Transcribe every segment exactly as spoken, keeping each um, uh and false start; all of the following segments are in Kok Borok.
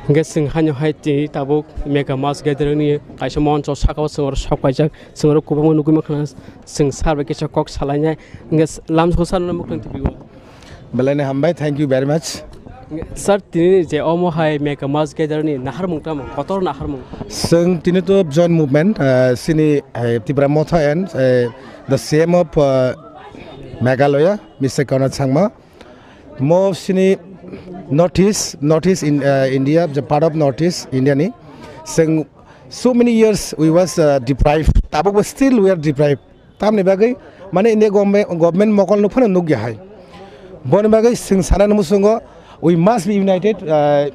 Hingke chwng haino hai tini tabuk Mega Mass Gathering ni kaisa moncho saka o chwng oro sok paijak, chwng oro kwbangma nugwi mankha, chwng sir bai kisa kok salainai, hingke lamsoko sir no mukhang tv o. Belai ni hambai, thank you very much. Sir, tini je omo hai Mega Mass Gathering ni naharmung tamo, kotor naharmung. Chwng tini to joint movement, uh, sini, uh, Tipra Motha and, uh, the C M of, uh, Meghalaya, Mister Conrad Sangma. Mo sini North East, North East in, uh, India, the part of North East India ni. Chwng so many years we was, uh, deprived. Tabuk bo still we are deprived. Tamni bagwi, mane, India government, government mokol no phano nukya hai. Boni bagwi chwng sanani muchungo, we must be united, uh,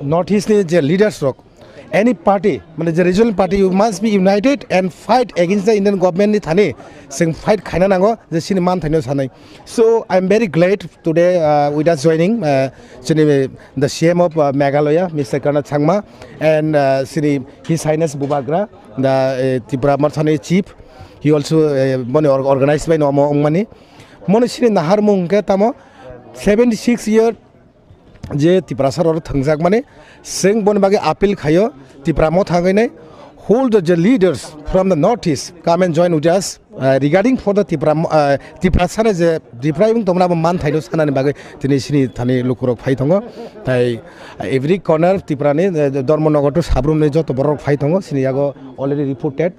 North East ni je leaders rok, any party, mane, je regional party, you must be united and fight against the Indian government ni thani chwng fight khaina nango, je chini manthaino sanai. So, I am very glad today, uh, with us joining, uh, chini, the C M of, uh, Meghalaya, Mister Conrad Sangma, and, uh, chini His Highness Bubagra, the, uh, Tipra Mothani chief. He also, eh, boni or-, organize bai no omo wngmani. Mono sini naharmung hwnkhe tamo seventy six year je Tiprasa rok thwngjakmani. Chwng boni bagwi appeal khaio Tipra Motha wngwi nai, hold the leaders from the North East come and join with us, uh, regarding for the Tipra, uh, Tiprasa ni je Tipra wng tongmani abo manthaino sanani bagwi tini sini thani lukurok phai tongo. Tai every corner Tipra ni, eh, Dharmanagar to Sabrum ni joto borok phai tongo, sini yago already reported.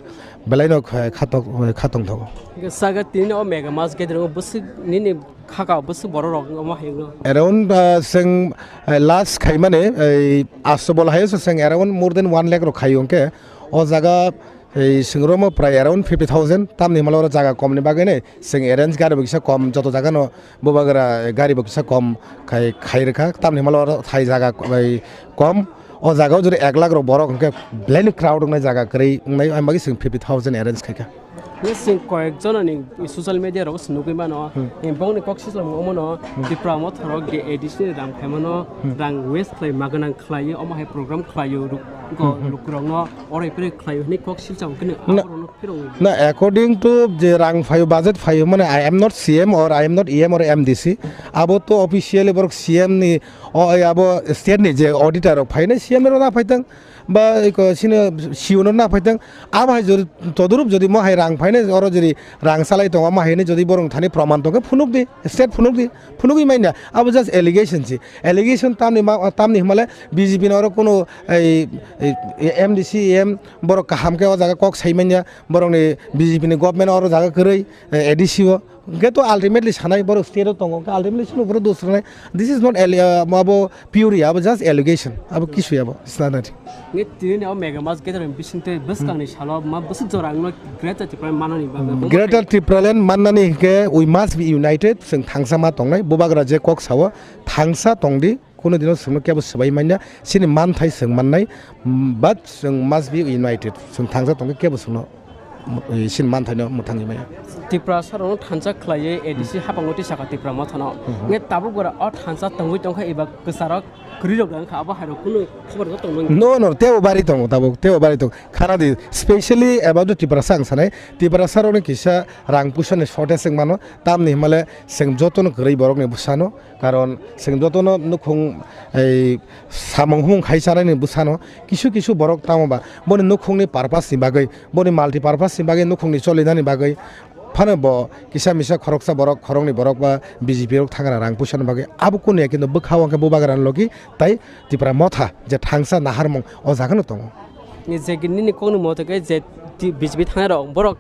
Belai no kha-, khatok-, khatong thogo. Hingke saka tini o Mega Mass Gathering o bwswk nini khaka bwswk borok rok omo hai wngno? Around, uh, chwng, uh, last khaimani, ei, asto bol hayo se chwng around more than one lakh rok khayo hwnkhe o jaga, ei, chwng romo prai around fifty thousand, tamni himalo oro jaga komni bagwi nai chwng arrange gari bo kisa kom, joto jaga no bubagra gari bo kisa kom khai, khai rwkha, tamni himalo oro thai jaga, ei, kom. O jaga o jodi ek lakh rok borok hwnkhe belai ni crowd wngnai, jaga kwrwi wngnai, ang bagwi chwng fifty thousand arrange khaikha. Hwnkhe chwng koyek jona ni social media rogo se nugwi mano, hmm, eh, bongni kok sislomung omono, hmm, Tipra Motha rok je A D C ni rang phaimano, hmm, rang waste khlai ma gwnang khlaiwi omo hai program khlaio, ruk-, ko, hmm, hmm, lukurokno orai pore khlaio hwnwi kok silsa hwnkhe no, na, aborokno phirogwi. Na, according to je rang phaio, budget phaio, mane I am not C M or I am not E M or M D C, abo to officially borok C M ni O, oi, abo state ni je auditor rok phainai, C M no na phaitang, ba eko sino C O no na phaitang, abo hai jodi todorup jodi mo hai rang phainai, oro jodi rang salai tongo, mo hai ni jodi borok thani proman tongkhe phunuk di, state phunuk di, phunukwi manya, abo just allegation si, allegation tamni ma, tamni himale B J P no oro kuno ei, ei, M D C, M borok kaham khe o jaga kok sai manya, borok ni B J P ni government oro jaga kwrwi, eh, A D C o. Hwnkhe to ultimately sanai borok state o tongo, hwnkhe ultimately chwngno borok dos rwnai. This is not alle-, uh, abo pure, abo just allegation, abo kisu abo, it's not that. Nge tini ni o Mega Mass Gathering bisingtwi bwskangni salo ma bwswk jora wngno Greater Tipraland manani bagwi. Greater Tipraland mannani hwnkhe we must be united, chwng thangsa ma tongnai, bubagra je kok sao, thangsa tongdi. Kuno dino chwngno kebo swbai manya, chini manthai chwng mannai, mm, but chwng must be united. Chwng thangsa tongkhe kebo chwngno, mm, chini manthaino mwthangwi manya. Tiprasa rokno thansa khlaiwi A D C, hmm, hapangwi twi sakha Tipra Mothano. Hmm. Nge tabuk gora o thansa tongwi tongkha eba kwcharok kwrwirok wngkha, abo hairok kuno khobor no tongmani? No, no, tebo bari tongo tabuk, tebo bari tongo. Khana di, specially about the Tiprasa ang sanai, Tiprasa rokni kisa rang puisani shortage wng mano, tamni himale chwng jotono kwrwi borokni bwsano. Karon chwng jotono nukhung, ei, samung humung khai chanani bwsano kisu kisu borok tamo ba boni nukhungni purpose ni bagwi, boni multi purpose ni bagwi, nukhungni cholinani bagwi phano bo kisa misa khoroksa borok, khoroknwi borok ba B J P rok thangra rang puisani bagwi abo kunu ya, kintu bwkha o hwnkhe bubagra ni logi tai Tipra Motha je thangsa naharmung o jaga no tongo. Ni je nini kokni moto khe je ti-, B J P thangnai rok borok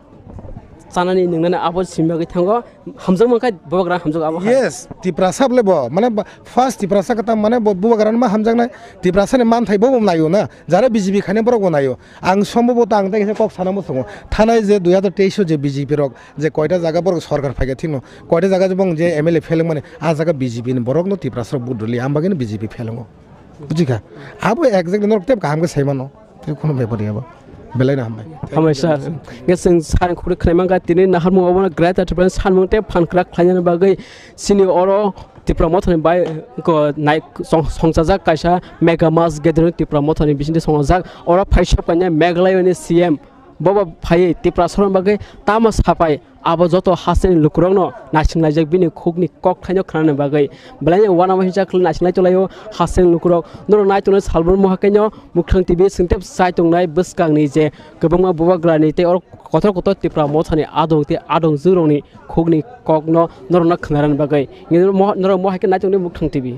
chanani nwngnani abo simi bagwi thango. Hamjak mankha bubagra hamjak abo hai. Yes, Tiprasa bole bo, mane ba, first Tiprasa kwtal mane bo bubagra ma hamjaknai, Tiprasa ni manthai bo bo naio na, jara B J P khainai borok bo naio. Ang sombo bo tang tei kisa kok sana muchungo. Thanai je dui hazar teis o je B J P rok je koita jaga borok sorkar phaikha thikno, koita jaga je bong je M L A pheleng mani, a jaga B J P ni borok no Tiprasa rok vote rwli, ang bagwi no B J P phelengo. Bujikha? Abo exactly norok tep kaham khe sai mano. Tei khunu bepar ya bo. Belai no hambai. Hambai sir. Nge chwng sir khuri khnai mankha tini naharmung obono Greater Tipraland sanmung tei phan kwrak khlainani bagwi chini oro Tipra Mothani bai ko nai song-, songchajak kaisa Mega Mass Gathering Tipra Mothani bisingtwi songchajak. Oro phaisok kainai Meghalaya ni C M. Bobo phaiwi Tiprasa rokni bagwi tamo sapai abo joto hasteni lukurokno naisinglaijak bini khukni kokthaino khnanani bagwi. Belai uanama hinsa khlai naisinglai tonglaio hasteni lukurok. Norok nai tongnai salbrum muha khe no Mukthrang T V singtep chai tongnai bwskangni je kwbangma bubagrani tei oro kotor kotor Tipra mothani adong tei adongjwkrokni khukni kokno norokno khnarani bagwi. Norok mo-, norok mohai khe nai tongdi Mukthrang T V.